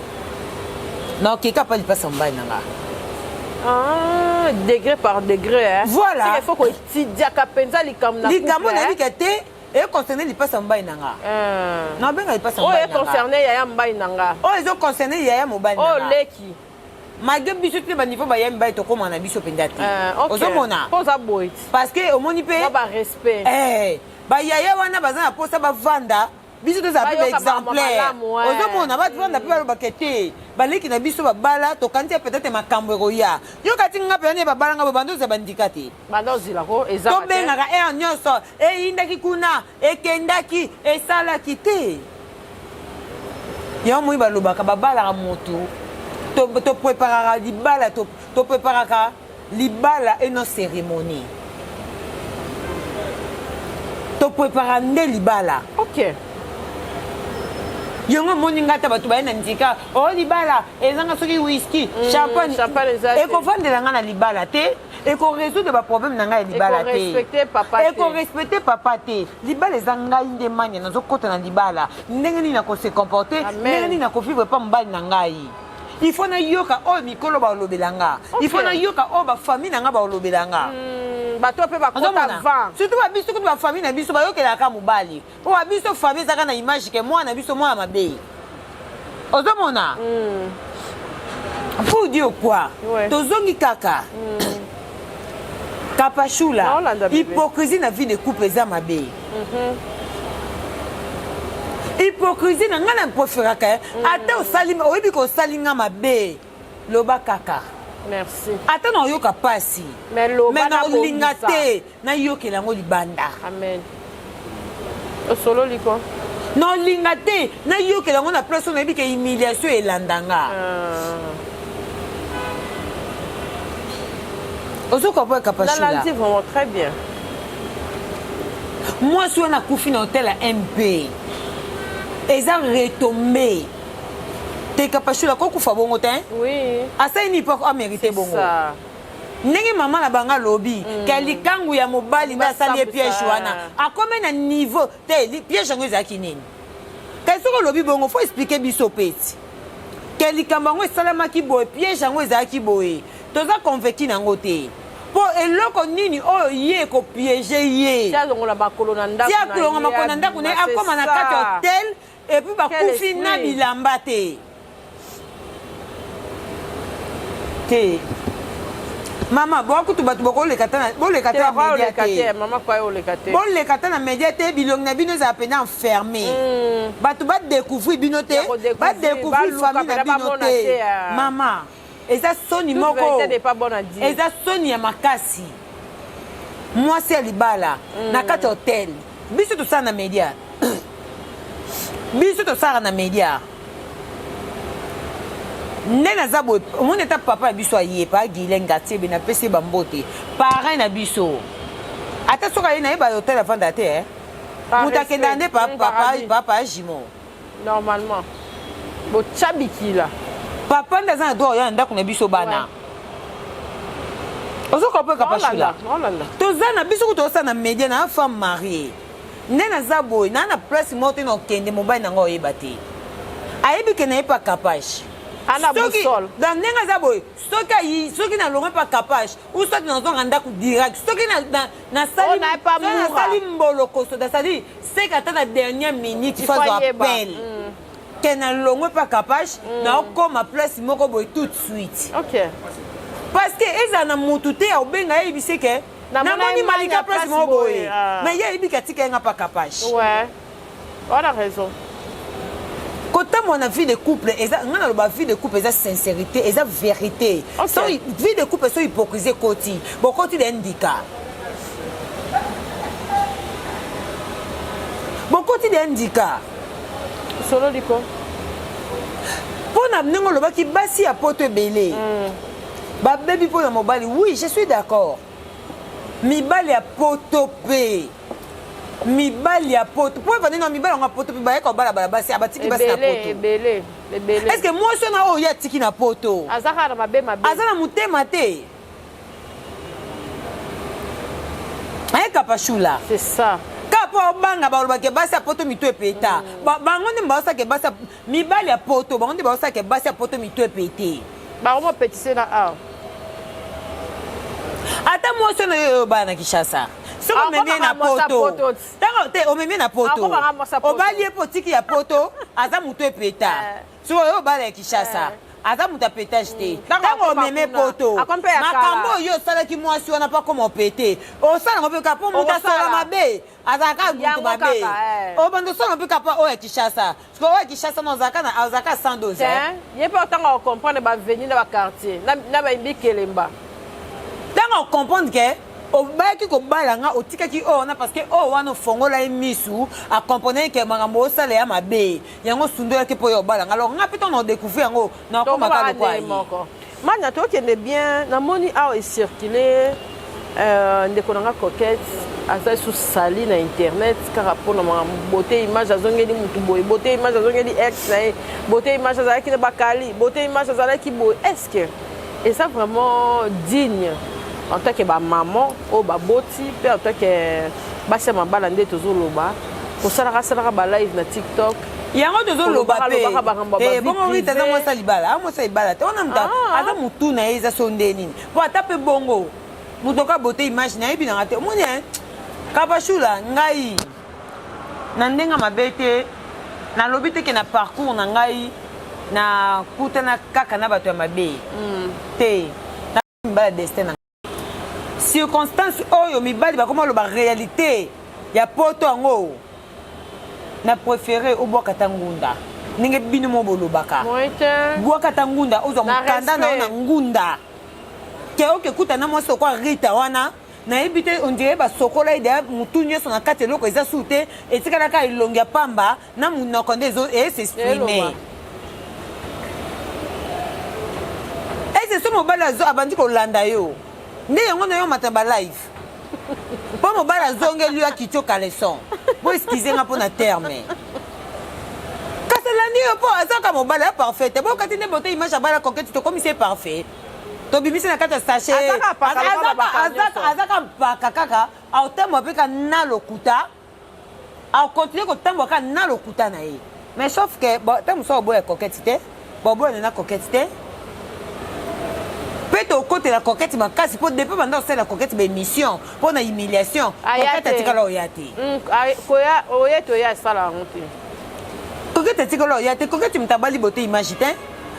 Na okeka pa lipasa mobali na nga. Ah, degré par degré hein. Voilà. Il faut koetidiaka mpenza likambo na likambo couple, nayebi ke te econcerne lipasa mobali na nga. Hein. Nabenga lipasa oyo mobali na nga. econcerne yaya mobali na nga. Oyo ezoconcerne yaya mobali na Oyo nga. leki. Malgré biso te baniveau baya mibali tokóma na biso mpenza te. Eh, ok. Ozomona. Mpo oza boye ti. Parce que omoni mpe Mwa ba respect. Eh, bayaya wana baza na mposa bavanda biso tozala mpe Bayoka makambo baexemplaire malamu, eh. ozomona bavanda mpe balobaka te baleki na biso babala tokanisi ya peut-être makambo ekoya yoka ti nga mpenza nde babala nga bo bando ozala bandika te Banda ozila ko eza tobengaka heure nyonso eyindaki kuna ekendaki esalaki te yango moi balobaka babalaka motu topreparaka libala topreparaka libala eno cérémonie toprepara nde libala Ok. yango omoni nga ata bato baye na ndika o oh, libala ezanga soki whisky champagne champagne eza te. ekovandela nga na libala te ekoresoudre baproblème na ngai ya libala te Ekorespecte papa te. ekorespecte papa te libala eza ngai nde mania nazokɔta na libala ndenge nini nakose comporte Amen. ndenge nini nakovivre epa mobali na ngai il faut nayoka oyo mikolo balobela nga il faut nayoka oyo bafamille na nga balobela nga Bato mpe bakota Ozomona? vent. Surtout ba biso kutu ba famille na biso bayokelaka mobali. Po ba biso famille ezaka na image ke mwana biso mwana mabe. Ozomona? Pour dire quoi? Ouais. Tozongi kaka. Kapashula, Naolanda bebe. hypocrisie na vie de couple eza mabe. Hypocrisie na ngai na préféraka eh. Ata osali oyebi ko osali nga mabe. Loba kaka. Merci. Ata na oyoka pasi. Mais loba Mais na olinga nabongisa. te nayokela yango libanda. Amen. Osololi ko. Na olinga te nayokela yango na place oyo nayebi ke humiliation elanda nga. Ozo comprendre Kapashula? Nalandi vraiment très bien. Mwasi wana akufi na hotel ya MP. Eza retombé. Te Kapashula kokufa bongo te. Oui. Asali nini po amérité bongo? Ça. Ndenge mama na bango alobi ke likangu ya mobali nde asali ye piège wana akomi na niveau te piège yango ezalaki nini kasi soki olobi bongo faut expliquer biso mpe ti ke likambo yango esalamaki boye piège yango ezalaki boye toza convaincu na yango te mpo eloko nini oyo ye ekopiege ye Ti alongola makolo na ndako ti akolonga makolo na ndako na ye akóma na kati ya hotel et puis bakufi na bilamba te te mama boakutu bato bokoleka ta boleka ta na media te mama kwa oleka te boleka ta na media te bilongi na bino ezala mpenza enfermé bato badécouvrir bino te Ya kodécouvrir, badécouvrir baluka famille na mpenza bino bamona te te, ah. mama eza soni Toute moko vérité n'est pas bonne à dire. eza soni ya makasi mwasi ya libala na kati ya hotel biso tosala na media biso tosalaka na media nde naza boye omoni ata papa na biso aye pa Guilain Gatiebe napesi ye bambote parrain na biso ata soki aye nayeba hotel avanda te eh. Par moto akendaka nde respect. Mm, paradis. papa jimo Normalement. Botya bikila. Papa nde aza na droit oya na ndako na biso bana ozo comprendre Kapashula Naolanda. toza na biso kutu tosala na media na femme mariée nde naza boye naa na place moko te na okende mobali na ngai oyeba te ayebi ke naye pa Kapage Ana Soki- boussole. dans ndenge aza boye soki ayi soki nalongwe pa Kapage ou soit nazonga ndako direct soki nasali Oh, naye pa soki mura. nasali mbolokoso c'est-à-dire seke ata na dernière minute Il faut faut azwa ayeba. appel ke nalongwe pa Kapage naokoma place moko boye tout de suite Ok. parce que ezala na mutu te ya obenga ayebisi ke Namoni namoni malika Mania place place moko boye boye, ah. mais ye ayebi ke atika ye nga pa Kapage Ouais. On a raison. Kotambola na vie de couple eza nga naloba vie de couple eza sincérité eza vérité Ok. so vie de couple so hypocrisie ekoti bokoti de ndika bokoti de ndika Solo liko. Mpo na ndenge olobaki basi ya poto ebele babebi mpo na mobali oui je suis d'accord mibali ya poto mpe. Mibali ya poto po evandi na mibali yango ya poto mpe bayaka kobalabala basi abatiki basi na poto ebele ebele. Est ce que mwasi wana oyo ye atiki na poto aza kaka na mabe mabe, aza na motema te? Aye Kapashula. C'est ça. Kaka mpo obanga balobake basi ya poto mito epeta. Bango nde baosake basi, mibali ya poto, bango nde baosake basi ya poto mito epete. Bango mopetise na awa. Ata mwasi oyo oyo obala na Kinshasa, soki omemi ye na poto, ntango te omemi ye na poto, obali ye mpo otiki ya poto, aza moto epeta. Soki oyo obala ya Kinshasa, aza moto ya petage te. Ntango omeme poto, makambo oyo osalaki mwasi wana mpo akoma opete, osala yango mpe kaka mpo moto asola mabe, azalaka moto mabe. Obanda osala mpe kaka mpo oyo ya Kinshasa. Sikoyo oyo ya Kinshasa no azalaka sans dose. Ye mpe ntango akocomprendre baveni na baquartier na bikelemba. Ntango acomprendre ke obayaki kobala nga, otikaki oyo wana parce que oyo wana ofongola ye misu, acomprendre ke makambo osala ya mabe, yango osundolaki mpo oyo obala nga. Alors nga mpe ntango na odécouvrir yango, nakomaka lokwa ye moko. Mania, tokende bien. Namoni awa ecircule, ndeko na nga Coquette aza lisusu sali na internet kaka mpona makambo Beauté Image. Azongeli mutu boye, Beauté Image azongeli ex na ye, Beauté Image azalaki na bakali, Beauté Image azalaki boye. Est ce que eza vraiment digne en tant que bamaman oyo baboti, mpe en tant que basi ya mabala nde tozoloba, kosalaka salaka balive na TikTok? Yango tozoloba mpe bongo. Rita aza mwasi ya libala, aza mwasi ya libala te wana. Moto aza motu na ye eza so nde nini? Po ata mpe bongo moto oka Beauté Image nayebi nanga te. Omoni Kapashula, ngai na ndenge mabe te, nalobi te ke na parcours na ngai nakutana kaka na bato ya mabe te. Mibali ya destin na circonstance oyo, mibali bakoma loba réalité ya poto yango. Na préféré obwaka ta ngunda ndenge bino mo bolobaka, bwaka ta ngunda, ozwa mokanda na yo na ngunda ke okekuta na mwasi okwa Rita wana. Nayebi te, on dirait basokola ye deya mutu nyonso na kati, eloko eza su te, etikalaka elongi ya pamba na monoko nde es'exprime. Ese so mobali abandi kolanda yo nde yango na yo mata balive mpo mobali azongeli yo, akiti yo caleçon. Bo excuse nga mpo na terme, kasi alandi yo mpo azaka mobali ya parfait te. Bokati nde Beauté Image abala Coquette, tokomisi ye parfait, tobimisi na kati ya sachet. Azaka mpaka kaka aotambola mpe ka na lokuta, akocontinue kotambola kaka na lokuta na ye. Mais sauf que ta mosu aboya Coquette te, baboyana na Coquette te, mpe tokotela Coquette makasi mpo depuis banda kosalela Coquette baémission mpo na humiliation, Coquette atikala oya te. Oye te, oya esala yango te. Coquette atikala oya te. Coquette moto abali Beauté Image te.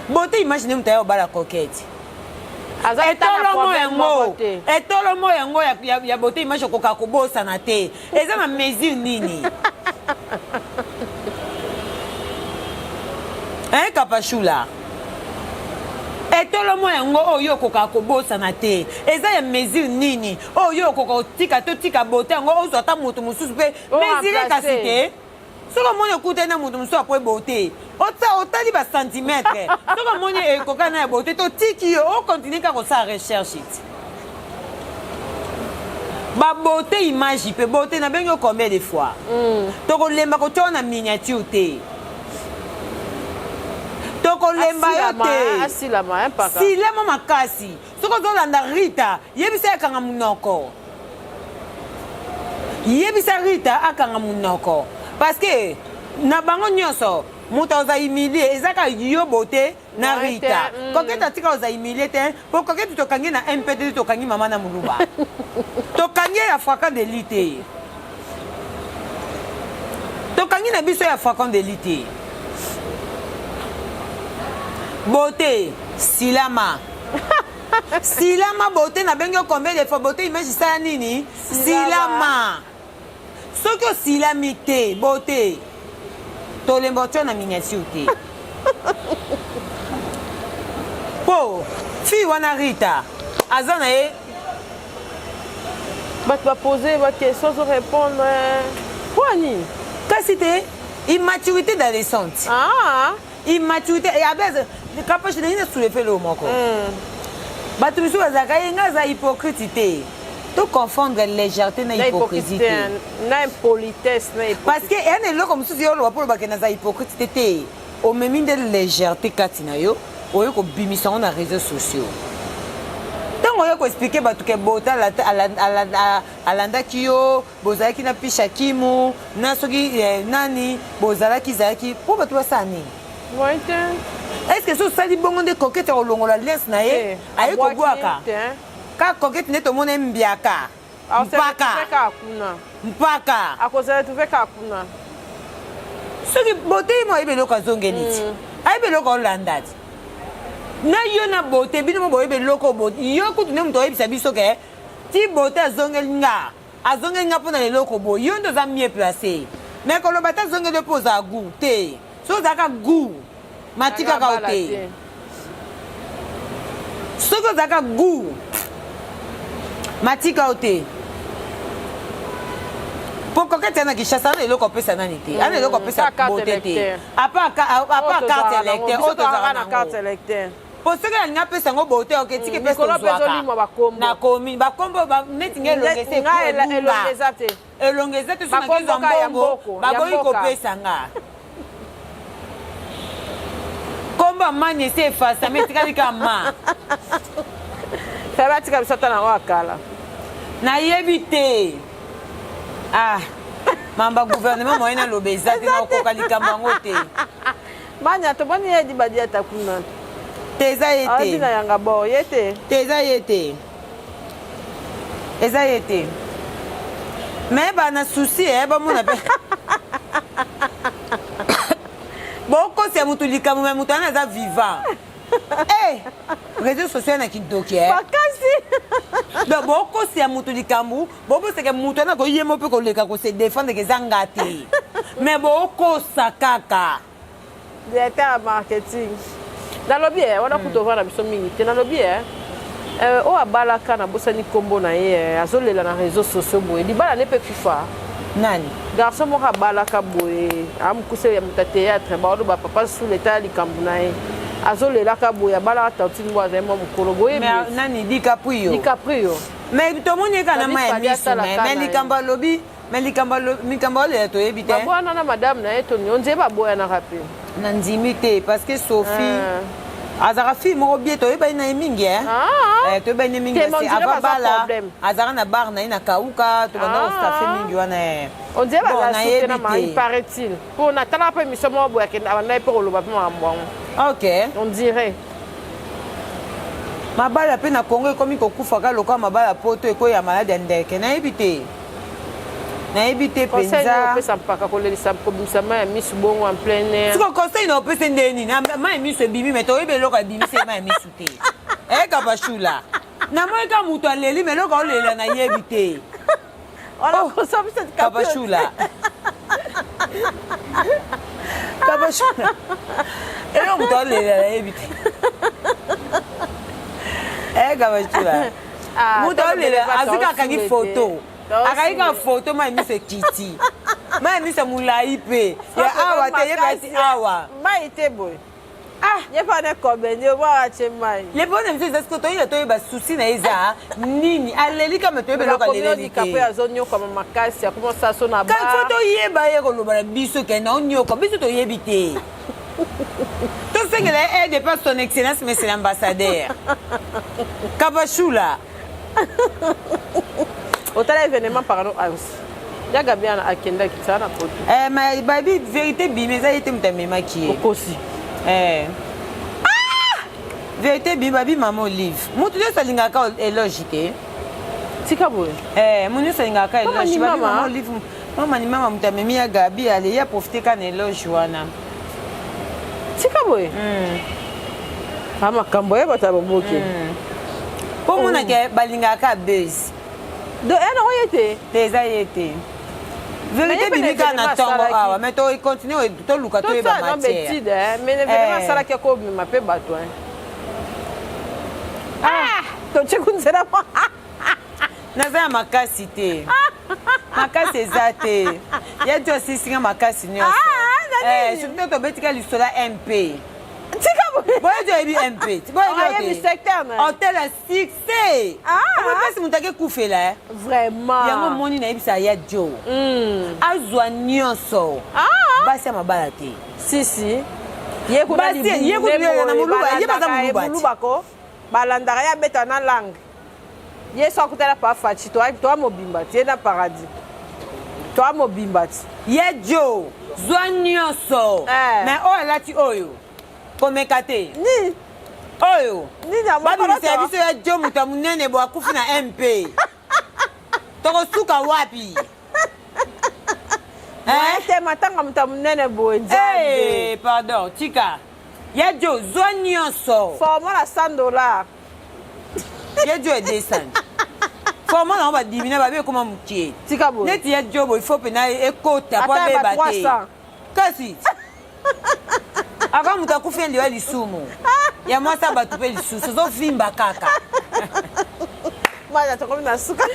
Beauté Image nde moto aya obala Coquette. Etolomo yango, etolomo yango ya Beauté Image okoka kobosana te, eza na mesure nini, hein, Kapashula? Etolomo yango oyo okoka kobosana te, eza ya mesure nini oyo okoka kotika? Totika Beauté yango, ozwa ata moto mosusu mpe mesure kasi te. Soki omoni okutani na moto mosusu apres Beauté, otali bacentimètre, soki omoni ekoka na ya Beauté, totiki yo ocontinue kaka kosala recherche ti babeauté image mpe Beauté. Nabengi yo combien de fois? Tokolemba kotia yo na miniature te, tokolemba yo te. Silama makasi. Soki ozolanda Rita, yebisa akanga monoko, yebisa Rita akanga monoko, parce que na bango nyonso moto aza humilie eza kaka yo Beauté na Rita. Coquette atika oza humilie te, po Coquette tokangi na mp te, tokangi mama na moluba, tokangi ye ya fréquent délit te, tokangi na biso ya fréquent délit te. Beauté, silama, silama. Beauté, nabengi yo combien de fois? Beauté Image, sala nini? Silama. Soki osilami te, Beauté, tolemba otio na miniature te, mpo fille wana Rita aza na ye. Bato bapose baquestion, ozorépondre mpo nini? Kasi te, immaturité d'adolescente. Ah. Immaturité abe Kapache ndenge na soulever lo moko. Bato misusu bazalaka ye, ngai aza hypocrite te. To confondre légèreté na hypocrisie te. Na impolitesse na hypocrisie. Parce que eya na eloko mosusu yo oloba mpo olobake naza hypocrite te te. Omemi nde légèreté kati na yo oye kobimisa yango na réseaux sociaux. Ntango oye koexplike bato ke bota alandaki yo bozalaki na pisha kimu na soki eh, nani bozalaki zalaki mpo bato basala nini? Est-ce que soki osali bongo nde coquette akolongola alliance na ye aye kobwaka? Kaka coquette nde tomona ye mbiaka. Mpaka. Mpaka. Ako se retrouver kaka kuna. Soki beauté ye mo ayebi eloko azongeli ti. Mm. Ayebi eloko olanda ti. Na yo na beauté bino mo boyebi eloko yo kutu nde moto oyebisa biso ke ti beauté azongeli nga. Azongeli nga mpo na eloko boye. Yo nde oza mieux placé. Mais koloba te azongeli yo mpo ozala goût te. Soki ozalaka goût matikaka yo te. Soki ozalaka goût matika yo te. Po coquette ya na Kinshasa ana eloko apesa nani te. Ana eloko apesa beauté te. À part carte électeur oyo tozalaka na carte électeur. Po soki alingi apesa yango beauté oke tiki pesa tozwaka na commune bakombo neti nga elongi ese elongi eza te elongi eza te soki nakezwa mbongo baboyi kopesa nga kombo ya mani esi efasame etikali ka ma fai batika biso ata na oyo akala nayebi te ah mamba gouvernement moyen naloba eza te nakokoka likambo yango te Mania tomoni ye dibadi ata kuna. Te eza ye te. Na yanga bo ye te. Te eza ye te. Eza ye te. Mais ba na souci eh ba mona pe. Bokosi ya mutu likambo mais mutu wana aza vivant. Eh réseaux sociaux na kindoki eh. Makasi. Donc bokosi ya mutu likambo boboseke mutu wana koyemo mpe koleka ko se défendre ke eza nga te. Mais bokosa kaka. Directeur ya marketing. Nalobi eh, wana kutu ovanda biso mingi te. Nalobi eh, euh, oyo abalaka nabosani nkombo na ye eh, azolela na réseaux sociaux boye libala ne mpe kufa. Nani? Garçon moko abalaka boye amokuse ya moto ya théâtre baoloba papa Sule etala likambo na ye azolelaka boye abalaka tantine mbo azali mwa mokolo boye. Mais nani DiCaprio? DiCaprio. Mais tomoni ye kaka na mayi ya misu mais likambo alobi mais likambo likambo aolela toyebi te. Baboyana na madame na ye toni on dirait baboyanaka pe. Na ndimi te parce que Sophie ah. azalaka fille moko bien toyebani na ye mingi eh. Ah. Eh, toyebani ye mingi parce que avant bala azalaka na bar na ye na Kauka tobanda ah. kostaffe mingi wana eh. On dirait bazala soute na mari paraît-il. Po natalaka pe émission moko boye akenda abandaki pe koloba pe makambo yango. Ok. On dirait. Mabala pe na Congo ekomi kokufa kaka lokola mabala poto ekoyi ya malade ya ndeke nayebi te. Nayebi te Conseil nini penza. opesa mpaka kolelisa kobimisa mayi ya misu bongo en plein air. Siko conseil na opesa nde nini? Mayi ya misu ebimi mais toyebi eloko ebimisi ye mayi ya misu te. Eh Kapashula. Namoni kaka mutu aleli mais eloko aolela nayebi te. Wana Oh, kosambisa Kapashula. Kapashula. Eloko moto aolela nayebi te. Eh Kapashula. Ah, Moto aolela azwi kaka akangi te. photo. Akangi kaka photo mayi miso ekiti. Mayi miso ya molai mpe. Ya awa te ye mpe ati awa. Mai te boye. Ah! Ye pa ne comédie obwaka atie mai. Le problème eza eza sikoyo toyeba toyeba souci na ye eza nini aleli kama toyeba eloko aleleli te. Bakomi azonyokwama makasi akoma osala so na bar. Faut toyeba ye koloba na biso ke na onyokwa biso toyebi te. Tosengela ye aide par son excellence monsieur l'ambassadeur. Kapashula. Otala événement pardon house. Ya Gabi akendaki tia na poto. Eh mais babi vérité bimi eza ye te moto amemaki ye. Okosi. Eh. Ah! Vérité bimi babi mama Olive. Moto nyonso alingaka éloge te. Tika boye. Eh, moto nyonso alingaka éloge. Babi mama Olive. Mama ni mama moto amemi ya Gabi ale ya profiter ka na éloge wana. Tika boye. Ah makambo ya bato ya baboke. Po monake balingaka buzz. Donc elle oye te. Te eza ye te. Vérité bimi kaka na ntongo awa mais to continue toluka toyeba matière. Mais événement asalaki akobima mpe bato. Ah! Totie kunzela mwa. Naza ya makasi te. Makasi eza te. Ya ti osisi nga makasi nyonso. Ah, Eh, surtout tobetika lisolo ya MP. Tika. Boyebi oyebi MP. Boyebi secteur na. Hôtel à succès. Ah. Omoni moto ake kufela. Vraiment. Yango moni nayebisa ya Joe. Azwa nyonso. Ah. Basi ya mabala te. Si si. Ye kuna ye kuna na moluba, ye baza moluba. Moluba ko. Balandaka ye abeta na langue. Ye so akutana pa Fatshi to to mobimba ti na paradis. To mobimba ti. Ye Joe zwa nyonso. Eh. Mais oyo alati oyo komeka te. Ni oyo babimisa ya biso ya jo moto ya monene bo akufi na mp tokosuka wapi? Te matanga moto ya monene boye nzambe. Pardon, tika ya jo zwa nyonso. Format na $100. Ya jo edescend format nango badimina babe ekoma mokie. Tika boye. Neti ya jo boye, il faut mpena ekota po abeba te. Kasi aka moto akufi eliwa lisumu ya mwasi ya bato mpe lisusu ozovimba kaka. Mwana, tokomi na suka,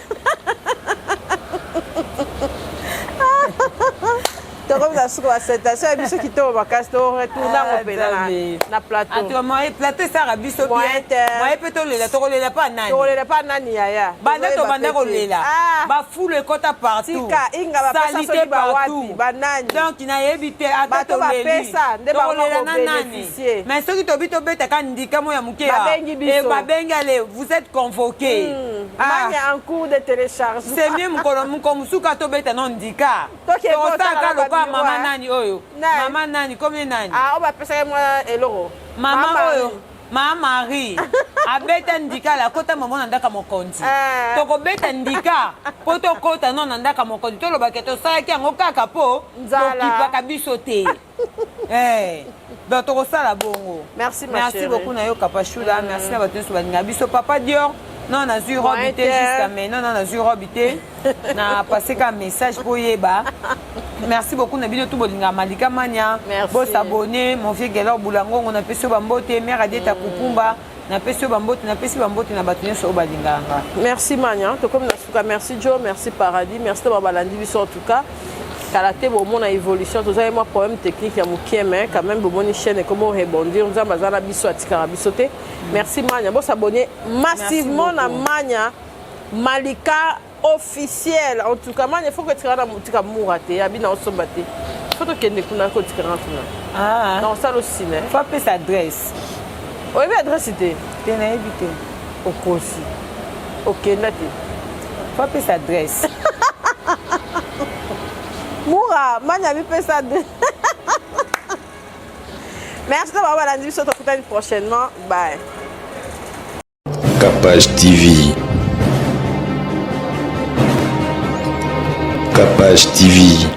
tokomi na suka. Basalutation ya biso kitoko makasi, toretourne yango mpena na plateau. Plateau esaka biso bien, moye mpe tolela, tokolela mpa nani? Tokolela mpa nani, yaya? Banda tobanda kolela, bafulu ekɔta partout. Tika inga bapesa soki bawapi banani. Donc nayebi te ata toleli, tokolela na nani? Mais soki tobi tobetaka ndika mo ya moke, babengi: "Ale, vous êtes convoqué." Mania en cours de télécharge. C'est mieux mokolo moko mosuka tobeta no ndika, tokosalaka lokola mama nani oyo, mama nani komi nani. Oyo bapesaki mwa eloko. Mama oyo, Mama Marie abeta ndika, ala akota mama na ndaka mokonzi. Tokobeta ndika mpo tokota no na ndaka mokonzi, tolobaka tosalaki yango kaka mpo tokipaka biso te. Donc tokosala bongo. Merci. Merci beaucoup na yo, Kapashula. Merci na bato nyonso balingaka biso. Papa Dior, non, nazwi robe te jusqu'à maintenant, non, nazwi robe te, na passe ka message mpo oyeba. Merci beaucoup na bino tu bolingaka Malika Mania. Bosabone. Mon vieux Gelor Bulangongo, napesi yo bambote. Mare Adieta Kupumba, napesi yo bambote, napesi bambote na bato nyonso oyo balingaka nga. Merci Mania, tokomi na suka. Merci Jo, merci Paradis, merci to babalandi biso. En tout cas, kala te bomona évolution. Tozali mwa problème technique ya mokie, mais quand même bomoni chaîne ekoma rebondir. Nzambe aza na biso, atikaka biso te. Merci Mania, bosabonne massivement na Mania Malika officiel. En tout cas Mania, faut kotikaka na motika mura te, abi na osomba te, faut tokende kuna kotikaka kuna na osala osine. Faut apesa adresse. Oyebi adresse te? Te, nayebi te. Okosi, okenda te. Faut apesa adresse. Mura Mania mipesa adresse. Merci na bango balandi biso, tokutani prochainement, bye. Capage TV. Capage TV.